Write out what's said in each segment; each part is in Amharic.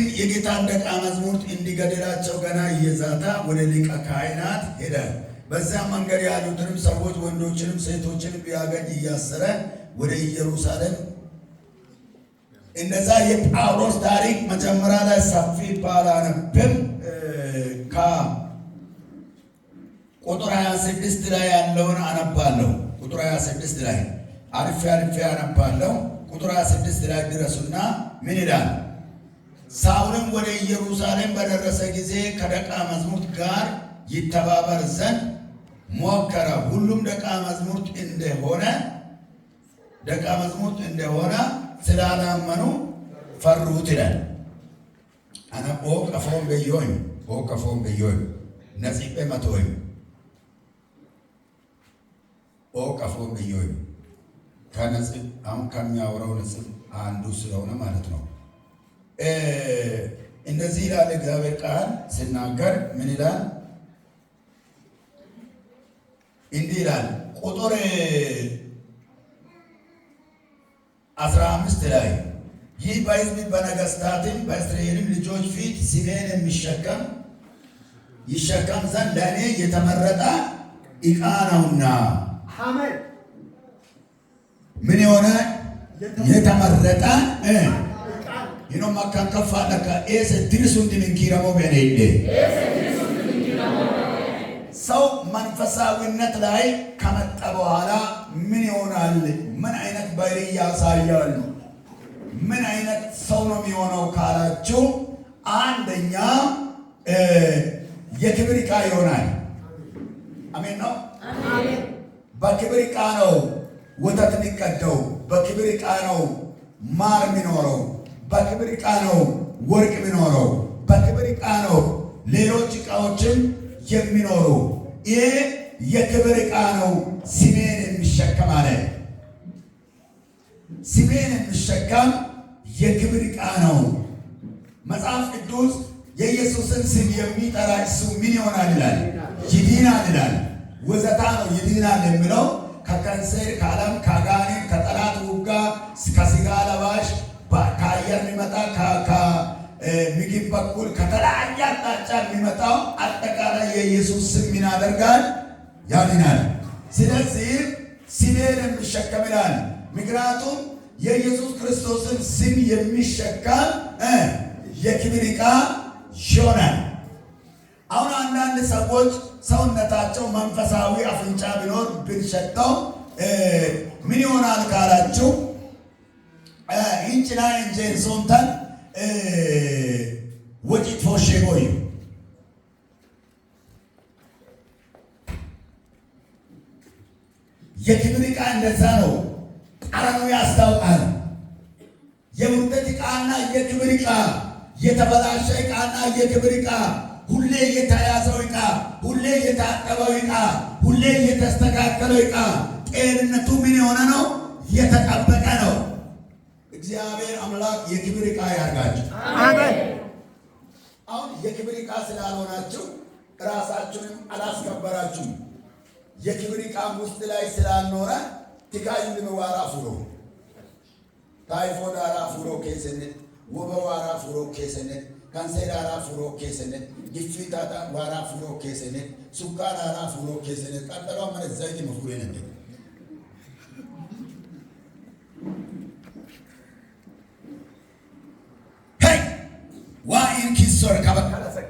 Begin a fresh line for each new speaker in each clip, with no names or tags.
ግን የጌታን ደቀ መዛሙርት እንዲገድላቸው ገና እየዛተ ወደ ሊቀ ካህናት ሄደ። በዚያም መንገድ ያሉትንም ሰዎች ወንዶችንም ሴቶችንም ቢያገኝ እያሰረ ወደ ኢየሩሳሌም። እነዛ የጳውሎስ ታሪክ መጀመሪያ ላይ ሰፊ ባላነብም ከቁጥር 26 ላይ ያለውን አነባለሁ። ቁጥር 26 ላይ አልፌ አልፌ አነባለሁ። ቁጥር 26 ላይ ድረሱና ምን ይላል? ሳውልም ወደ ኢየሩሳሌም በደረሰ ጊዜ ከደቀ መዛሙርት ጋር ይተባበር ዘንድ ሞከረ። ሁሉም ደቀ መዛሙርት እንደሆነ ስላላመኑ ፈሩት ይላል። አነ ኦቀፎን በዮኝ ኦቀፎን በዮኝ ነጺጴ መቶኝ ኦቀፎን በዮኝ ከነጽብ አሁን ከሚያወራው ነጽብ አንዱ ስለሆነ ማለት ነው። እንደዚህ ይላል፣ እግዚአብሔር ቃል ሲናገር ምን ይላል? እንዲህ ይላል፣ ቁጥር 15 ላይ፣ ይህ በሕዝብ በነገሥታትም በእስራኤልም ልጆች ፊት ስሜን የሚሸከም ይሸከም ዘንድ ለእኔ የተመረጠ ዕቃ ነውና።
አሜን።
ምን የሆነ የተመረጠ ይኖ መካንከፋ ለካ ኤሰ ድርሱንዲ ምንኪረሞ በኔ። ሰው መንፈሳዊነት ላይ ከመጣ በኋላ ምን ይሆናል? ምን አይነት ባህሪ ያሳያል? ምን አይነት ሰው ነው የሚሆነው ካላችሁ፣ አንደኛ የክብር ዕቃ ይሆናል። አሜን ነው። በክብር ዕቃ ነው ወተት የሚቀደው። በክብር ዕቃ ነው ማር የሚኖረው። በክብር ዕቃ ነው ወርቅ የሚኖረው። በክብር ዕቃ ነው ሌሎች ዕቃዎችም የሚኖሩ። ይሄ የክብር ዕቃ ነው። ስሜን የሚሸከም አለ። ስሜን የሚሸከም የክብር ዕቃ ነው። መጽሐፍ ቅዱስ የኢየሱስን ስም የሚጠራ እሱ ምን ይሆናል ይላል? ይድናል ይላል። ወዘታ ነው ይድናል የሚለው። ከካንሰር፣ ከዓለም፣ ከአጋንንት፣ ከጠላት ውጋ፣ ከስጋ ለባሽ፣ ከአየር የሚመጣ፣ ከምግብ በኩል፣ ከተለያየ አቅጣጫ የሚመጣው አጠቃላይ የኢየሱስ ስም ምን ያደርጋል? ያድናል። ስለዚህ ስሜን የሚሸከም ይላል። ምክንያቱም የኢየሱስ ክርስቶስን ስም የሚሸከም የክብር ዕቃ ይሆናል። አሁን አንዳንድ ሰዎች ሰውነታቸው መንፈሳዊ አፍንጫ ቢኖር ብንሸተው ምን ይሆናል ካላችሁ፣ እንጭና እንጄን ሶንተን ወጪት ፎሼ ቦዩ። የክብር ዕቃ እንደዛ ነው። ጠረኑ ያስታውቃል። የውርደት ዕቃና የክብር ዕቃ፣ የተበላሸ ዕቃና የክብር ዕቃ፣ ሁሌ የተያዘው ዕቃ፣ ሁሌ የታጠበው ዕቃ፣ ሁሌ የተስተካከለው ዕቃ ጤንነቱ ምን የሆነ ነው? የተጠበቀ ነው። እግዚአብሔር አምላክ የክብር ዕቃ ያርጋችሁ።
አሜን።
አሁን የክብር ዕቃ ስላልሆናችሁ ራሳችሁንም አላስከበራችሁም። የክብር ዕቃም ውስጥ ላይ ስላልኖረ ትካይ ዋራ ፉሮ፣ ታይፎድ አራ ፉሮ ኬሰነት፣ ወበ ዋራ ፉሮ ኬሰነት፣ ካንሴር አራ ፉሮ ኬሰነት፣ ግፊት ዋራ ፉሮ ኬሰነት፣ ሱካር አራ ፉሮ ኬሰነት፣ ቀጠሎ መነ ዘይት መፉሬ ነደ። ሄይ ዋኢን ኪሶር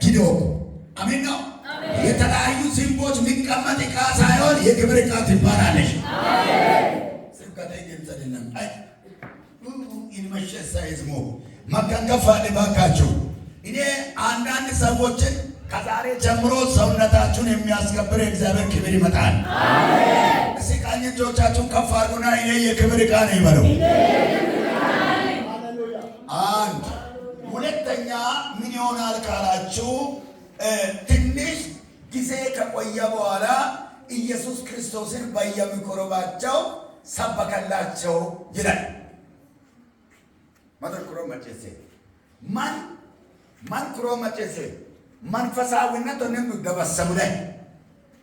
ኪዶ። አሜን ነው። የተለያዩ ዝንቦች የሚቀመጥ ዕቃ ሳይሆን የክብር ዕቃ ትባላለች። ስብከቴ ግልጽ አይደለም። አይ ኢንመሸሳ ይዝሞ መከንከፍ አለ ባካችሁ። እኔ አንዳንድ ሰዎችን ከዛሬ ጀምሮ ሰውነታችሁን የሚያስከብር የእግዚአብሔር ክብር ይመጣል። እስኪ ቀኝ እጆቻችሁን ከፍ አድርጉና እኔ የክብር ዕቃ ነኝ በሉ። አንድ ሁለተኛ ምን ይሆናል ካላችሁ፣ ትንሽ ጊዜ ከቆየ በኋላ ኢየሱስ ክርስቶስን በየምኩራባቸው ሰበከላቸው ይላል። መድርኩሮ መጨሴ ማን ማንኩሮ መጨሴ መንፈሳዊነት ወንም ገበሰሙ ላይ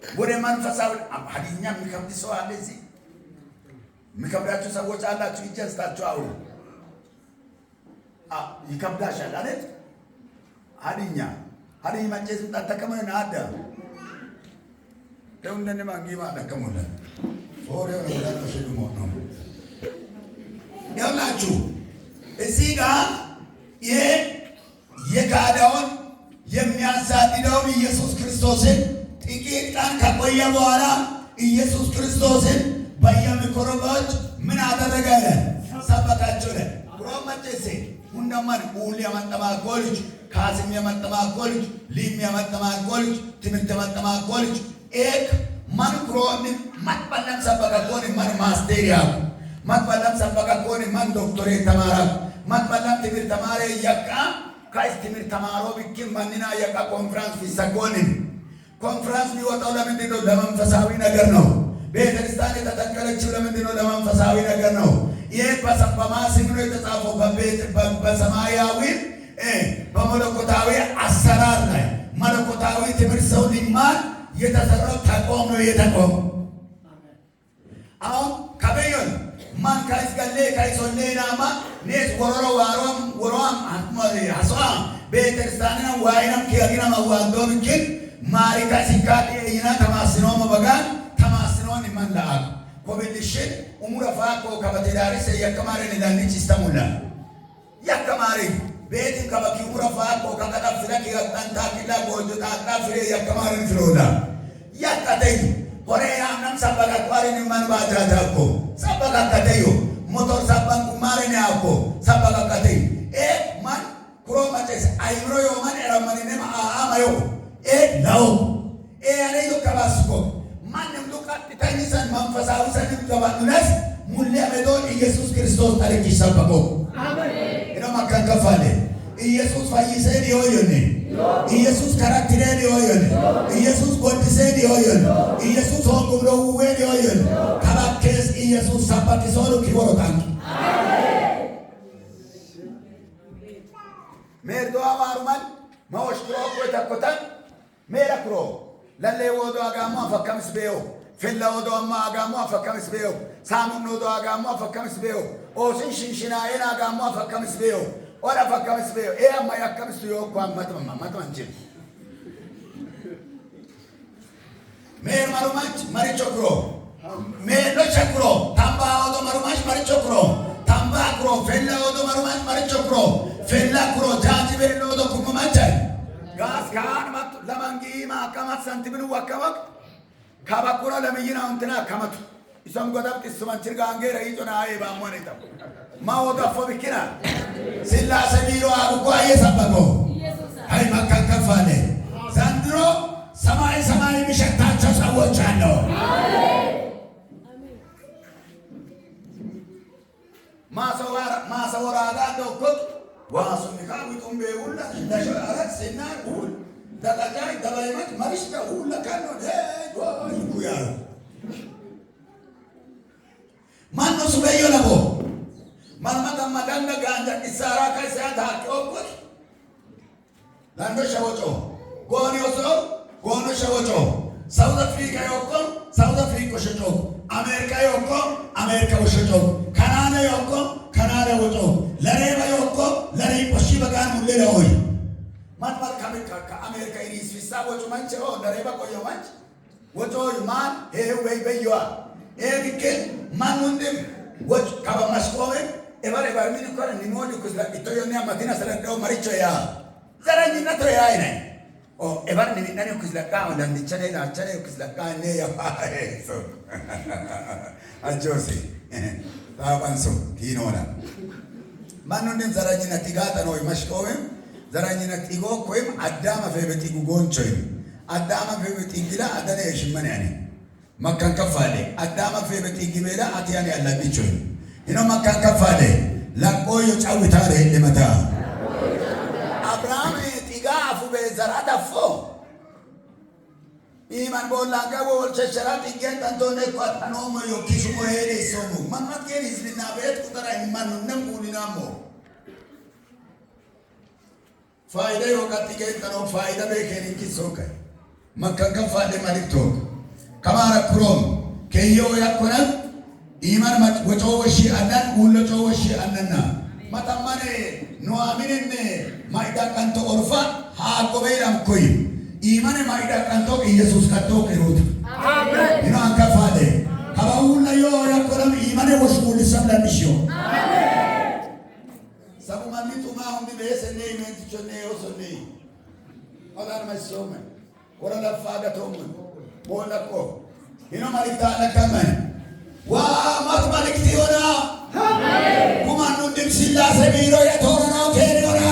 ወደ መንፈሳዊ። ሀዲኛ የሚከብድ ሰው አለ እዚህ? የሚከብዳችሁ ሰዎች አላችሁ? እጅ አንስታችሁ አውሩ። ይከብዳሻል አይደል? ሀዲኛ ሀዲኝ መቼስም ጠጠቀመን አዳ ደውነን ማንጊማ ደከሙለ ፎሬው ነው ነው ያላችሁ። እዚህ ጋር ይሄ የካደውን የሚያሳድደውን ኢየሱስ ክርስቶስን ጥቂት ቀን ከቆየ በኋላ ኢየሱስ ክርስቶስን በየምኩራቦች ምን አደረገ? ሰበካቸው። ኩሮም መጨሴ ሁንደማን ኡል የመጠማ ኮልጅ፣ ካስም የመጠማ ኮልጅ፣ ሊም የመጠማ ኮልጅ፣ ትምህርት የመጠማ ኮልጅ ኤክ ማን ኩሮን ማጥበለም ሰበከ ኮን ማን ማስቴሪያ ማጥበለም ሰበከ ኮን ማን ዶክተሬት ተማራ ማጥበለም ትምህርት ተማረ የቃ ካይስ ትምህርት ተማሮ ቢኪን ማንና የቃ ኮንፍራንስ ፊሰኮንን። ኮንፍራንስ የሚወጣው ለምንድን ነው? ለመንፈሳዊ ነገር ነው። ቤተክርስቲያን የተተከለችው ለምንድን ነው? ለመንፈሳዊ ነገር ነው። ይህ በማስም ነው የተጻፈው፣ በሰማያዊ በመለኮታዊ አሰራር ላይ መለኮታዊ ትምህርት ሰው ሊማር የተሰራው ተቋም ነው። የተቋም አሁን ከበዮን ማን ካይስ ገሌ ካይሶኔ ናማ ኔስ ወሮሮ ዋሮም ወሮም አሷ ቤተክርስቲያንና ዋይናም ኪያጊና ማዋንዶም ግን ማሪካ ሲካዲ ኢና ተማስኖ በጋን ተማስኖን ማንዳአቅ ኮብልሽን ኡሙረ ፋቆ ከበቴዳሪስ የከማረን ዳንች ይስተሙላ የከማሪ ቤት ከበኪ ኡሙረ ፋቆ ከቀጣ ፍለኪ ቀንታ ኪላ ጎጆ ጣጣ ፍሬ የከማረን ፍሮዳ ያቀተዩ ሆሬ ያምናም ሰበካ ቋሪን ማን ባጃጃኮ ሰበካ ከተዩ ሞቶር ሰባን ኩማረን ያኮ ሰበካ ከተዩ ኤ ማን ኩሮ መጨስ አይምሮ ዮማን ኤራማኒኔም አአማዮ ኤ ላው ኤ ያኔ ከባስኮ ማንም ዱቃጥተኝሰን መንፈሳዊ ሰንም ገባኑነስ ሙሌ አመዶን ኢየሱስ ክርስቶስ ታሪክ ይሰበኮ ኢኖ ማካንከፋለ ኢየሱስ ፈይሴን ይሆዮኔ፣ ኢየሱስ ከራትኔን ይሆዮኔ፣ ኢየሱስ ጎድሴን ይሆዮኔ፣ ኢየሱስ ሆንጉብሎውዌን ይሆዮኔ። ከባኬስ ኢየሱስ ሰባኪሶኑ ኪቦሮታንኪ ሜርዶ አማሩማን መወሽ ኩሮ ኮይተኮተን ሜራ ኩሮ ለሌ ወዶ አጋሞ አፈከምስ ቤዮ ፌላ ወዶ አማ አጋሞ አፈከምስ ቤዮ ሳሙን ወዶ አጋሞ አፈከምስ ቤዮ ኦሲን ሽንሽናኤን አጋሞ አፈከምስ ቤዮ ኦዳ አፈከምስ ቤዮ ኤ አማ ያከምስ ዮኮ አመጥመማ መጥመንችን ሜር ማሩማች መሪቾ ኩሮ ሜሎ ቸኩሮ ታምባ ወዶ ማሩማች መሪቾ ኩሮ ታምባ ኩሮ ፌላ ወዶ ማሩማች መሪቾ ኩሮ ፌላ ኩሮ ጃጅ ቤሎ ወዶ ኩሙማቻይ ጋስ ካን ማት ለማንጊማ አከማት ሳንቲምን ወከወቅ ካባኩራ ለምይና እንትና አከመቱ ኢሰም ጎዳብ ጥስማን ችርጋ አንጌራ ይጮና አይ ባሞኔታ ማወዶ አፎ ቢኪና ስላሴ ቢሮ አጉጓ እየሰበኮ አይ ማካከፋለ ዘንድሮ ሰማይ ሰማይ የሚሸታቸው ሰዎች አሉ። ማሰወራጋ ዶኮት ዋሱኒካ ዊጡምቤ ሁላ ለሸአረት ሲና ሁል ደቀጫይ ደባይመት መሪሽተ ሁለ ካኖ ይኩያሉ ማነው ሱበዮ ለቦ ማልማታ ማዳንዳ ጋንዳ ኢሳራ ከሳ ታቆቁት ላንዶ ሸወጮ ጎኒዮሶ ጎኖ ሸወጮ ሳውዝ አፍሪካ ዮኮ ሳውዝ አፍሪካ ሸጮ አሜሪካ ዮኮ አሜሪካ ሸጮ ካናዳ ዮኮ ካናዳ ወጮ ለሬባ ዮኮ ለሬ ቆሺ በጋን ሙሌ ለሆይ ማትማት ከአሜሪካ ኢሪስ ፊሳ ወጮ መንቸ ኦ ለሬባ ቆዮ መንች ወጮ ማን ሄው በይ በይዋ ኤግክን ማን ወንድም ወጭ ካባማስቆሜ ኤባር ኤባር ሚን ኮረ ኒሞድ ኩስላ ኢቶዮኒ አማቲና ሰለደው መሪቾ ያ ዘረኝነት ያ አይነ ኦ ኤባር ኒሚናኒ ኩስላ ቃ ለንዲቸኔ ናቸኔ ኩስላ ቃ ኔ ያ ሶ አንጆሲ ታባንሶ ኪኖና ማን ዘረኝነት ይጋጠ ነው መስቆሜ ዘረኝነት ኢጎኮይም አዳማ ፈበቲ ጉጎንቾይም አዳማ ፈበቲ ግላ አደነ የሽመን ያኔ መካን ከፋለ አዳማ ፈበቲ ግቤላ አትያን ያላቢቾይም ኢኖ መካን ከፋለ ለቆዮ ጫዊታረ ለመታ አብርሃም ጢጋ አፉ በዘራት አፎ ኢማን ቦላንጋ ወልቸቸራ ጢጌን ጠንቶነ ቋጣኖሞ ዮኪሱሞ ሄዴ ሶሙ ማናት ጌን ህዝብና ቤት ቁጠራ ይማኑነም ኡሊናሞ ፋይዳ ዮቃ ጢጌን ጠኖ ፋይዳ ቤኬን ኪሶከ መካን ከፋለ ማሊክቶ ከማረ ኩሮም ከዮ ያኮነም ኢማን ወጮወሺ አናን ውሎ ጮወሺ አነና መጠመኔ ኑአሚንኔ ማይዳ ቀንቶ ኦርፋ አቆበይራም ኮይ ኢማን ማይዳ ቀንቶ ኢየሱስ ቀቶ ቅሩት
አሜን።
ይኖ አንከፋለ ከባውላ ዮ ያቆለም ኢማን ወሽሙል ሰብለንሽዮ ሰቡ ማኒ ቱማ ሁንዲ ቤሰኔ ኢሜንቲቾኔ ዮሶኔ ኦዳን መስሶመ ወረ ለፋ ገቶመ ቦለቆ ይኖ ማሊክታ ለከመን ዋ ማት ማሊክት ዮና ኩማኑ ድም ስላሴ ቢሮ የቶረኖ ኬሪዮና።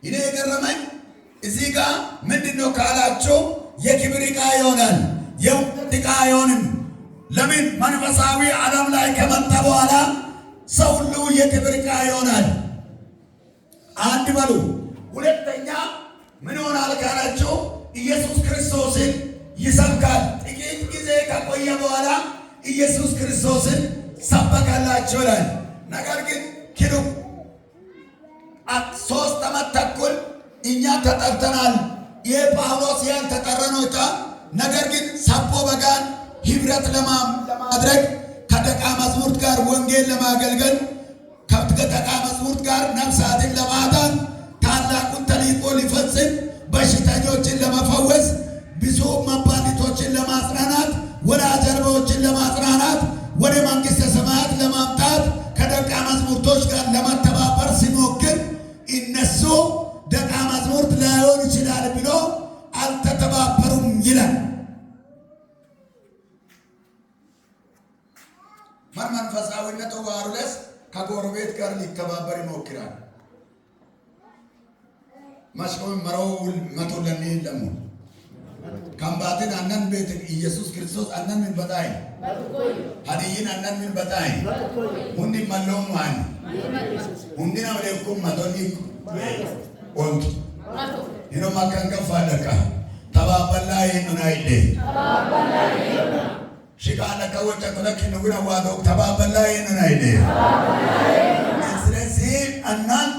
እኔ የገረመኝ እዚህ ጋር ምንድን ነው ካላችሁ የክብር ዕቃ ይሆናል፣ የውርደት ዕቃ አይሆንም። ለምን? መንፈሳዊ ዓለም ላይ ከመጣ በኋላ ሰው ሁሉ የክብር ዕቃ ይሆናል። አንድ በሉ። ሁለተኛ ምን ይሆናል ካላችሁ ኢየሱስ ክርስቶስን ይሰብካል። ጥቂት ጊዜ ከቆየ በኋላ ኢየሱስ ክርስቶስን ሰበከላቸው ይላል። ነገር ግን ኪዱ 3 ዓመት ተኩል እኛ ተጠርተናል። ይህ ጳውሎስ ያልተጠረነው ዕቃ ነገር ግን ሰቦ በጋን ህብረት ለማድረግ ከደቀ መዝሙርት ጋር ወንጌል ለማገልገል፣ ከደቀ መዝሙርት ጋር ነፍሳትን ለማዳን፣ ታላቁን ተልእኮ ሊፈጽም፣ በሽተኞችን ለመፈወስ፣ ብዙ መባልቶችን ለማጽናናት፣ ወላጅ አልባዎችን ለማጽናናት፣ ወደ መንግሥተ ሰማያት ለማምጣት ከደቀ መዝሙርቶች ጋር ለመተባበር ሲሞክር እነሱ ደቀ መዝሙርት ላይሆን ይችላል ብሎ አልተተባበሩም ይላል። መንፈሳዊነቱ ባሩለስ ከጎረቤት ጋር ሊተባበር ይሞክራል። መስቆም መረው መቶለኒ ለሙ ከምባትን አነን ቤት ኢየሱስ ክርስቶስ አነን ምን በጣይ ሀዲይን አነን ምን በጣይ ሁንዲ መሎም ዋን ሁንዲ ናምሌኩም መቶኒ ኦንቱ ይኖ ማካን ከፋ ደካ ተባበላ ይኑና ይዴ ሽቃለከ ወጨ ተለኪ ንጉና ዋዶ ተባበላ ይኑና ይዴ። ስለዚህ እናንተ